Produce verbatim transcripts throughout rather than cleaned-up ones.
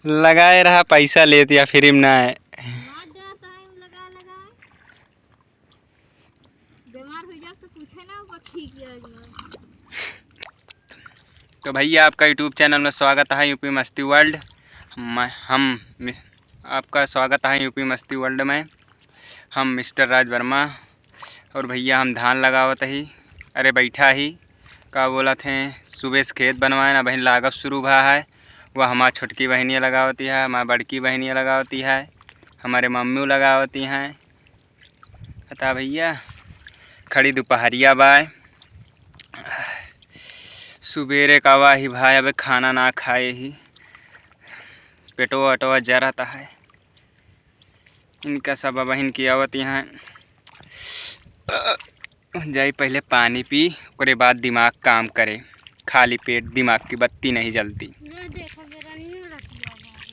लगाए रहा, पैसा लेत या फ्री में ना है। बीमार हो जाए तो पूछे ना, वो ठीक है। तो भैया, आपका YouTube चैनल में स्वागत है, यूपी मस्ती वर्ल्ड। मैं, हम मि-, आपका स्वागत है यूपी मस्ती वर्ल्ड में। हम मिस्टर राज वर्मा और भैया हम धान लगावत ही। अरे बैठा ही, का बोलत हैं, सुबह से खेत बनवाए ना, बहिन लागब शुरू भा है। वह हमार छोटकी बहिनिया लगावती है, हमार बड़की बहिनिया लगावती है, हमारे मम्मी लगावती हैं। बता भैया, खड़ी दुपहरिया बाय, सुबेरे का वाही भाई, अबे खाना ना खाए ही, पेटवा वेटवा जरत है। इनका सब बहिन की आवत यहाँ जाई पहले पानी पी, ओकरे बाद दिमाग काम करे। खाली पेट दिमाग की बत्ती नहीं जलती। ये देखो, ये रनियो रखी है।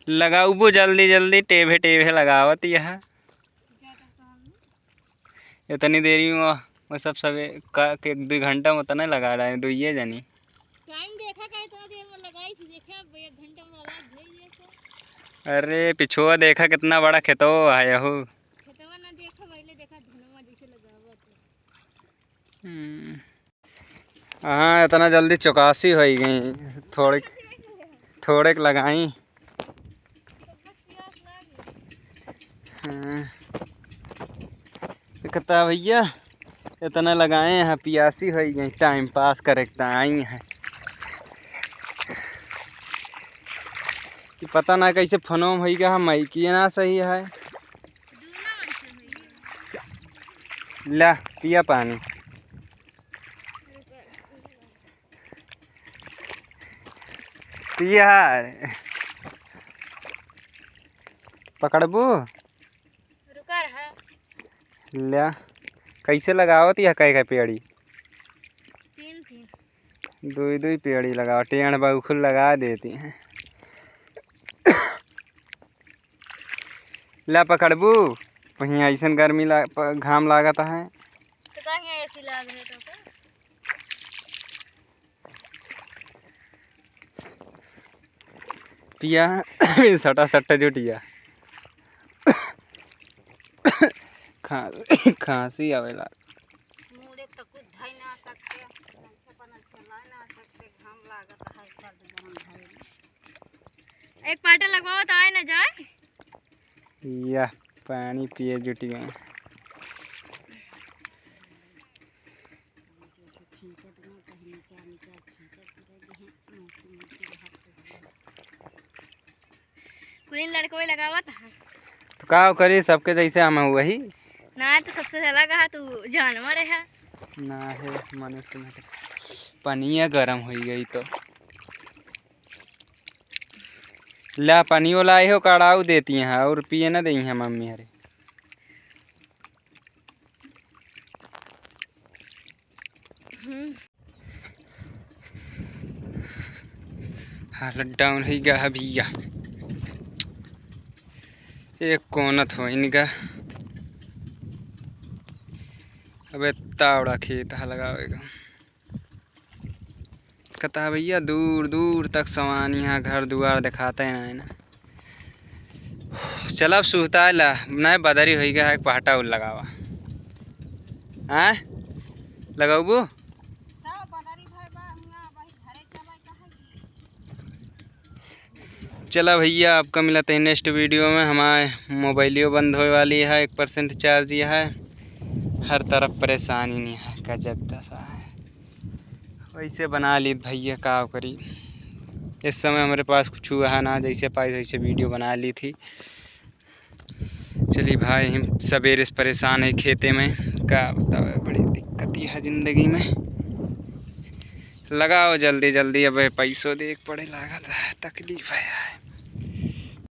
लगाउबो जल्दी जल्दी, टेभे टेभे लगावत यह। इतनी देरी में वो, वो सब सबे का, के एक दो घंटा में उतना लगा रहे हैं, दो ये जानी। टाइम देखा का इतना देर में लगाई थी, देखा अब एक घंटा में लगा दे ये तो। अरे पिछुआ देखा कितना बड़ा खेतवा है यहू। खेतवा ना देखा पहले, देखा धनवा जैसे लगावत है। हम्म। हाँ, इतना जल्दी चौकासी होइ गई, थोड़े, थोड़े के लगाई। हाँ। कहता भैया, इतना लगाए हैं, पियासी होइ गई, टाइम पास करे के आई है। कि पता ना कैसे फोनो में होइ गया, माइक ये ना सही है। ला, पिया पानी। पिया। पकड़बू? रुका रहा। ला, कैसे लगावत यह कई कई पेड़ी? तीन तीन। दुई दुई पेड़ी लगाओ, टेढ़ बाउखुल लगा देती हैं। ला पकड़बू, वहीं ऐसन गर्मी ला-, प-, घाम लागत है। तो कहीं एसी लाग रहे तो का? पिया, सटा सटा जुटिया। खा-, खांसी आवेला। मुड़े तो कुछ धई ना सकते, नलखे पर नलखे ला ना सकते, घाम लागत है, सर्द गरम धई। एक पाटा लगवाओ तो आए ना जाए। या पानी पिए जुट गए। कुलीन लड़कवे लगावत है। तो का करी, सबके जैसे हम वही। ना तो सबसे अलग है, तू जानवर है। ना है मनुष्य में। पनिया गरम होइ गई तो। ला पनियो लाई हो, कड़ाऊ देती हैं और पिए ना देई हैं मम्मी हरे। हम्म। हालत डाउन होइ गा है भैया। एक कोनत होइन गा। अबे तावड़ा खेत है लगावेगा। कहता है भैया दूर दूर तक समान यहाँ घर दुआर देखाते हैं ना। चला अब सुहता ला, नहीं बदरी होइ गया है, एक पहटा उल लगावा। हाँ लगाबू? चला भैया, आपका मिलत है नेक्स्ट वीडियो में। हमारे मोबाइलियो बंद होए वाली है, एक परसेंट चार्ज ही है। हर तरफ परेशानी नहीं है, गजब दशा है। वैसे बना ली भैया, का करी, इस समय हमारे पास कुछ हुआ है ना, जैसे पाई वैसे वीडियो बना ली थी। चली भाई, हम सवेरे से परेशान है खेते में, का बतावे, बड़ी दिक्कत ही है जिंदगी में। लगाओ जल्दी जल्दी, अब पैसो देख पड़े, लागत है, तकलीफ है।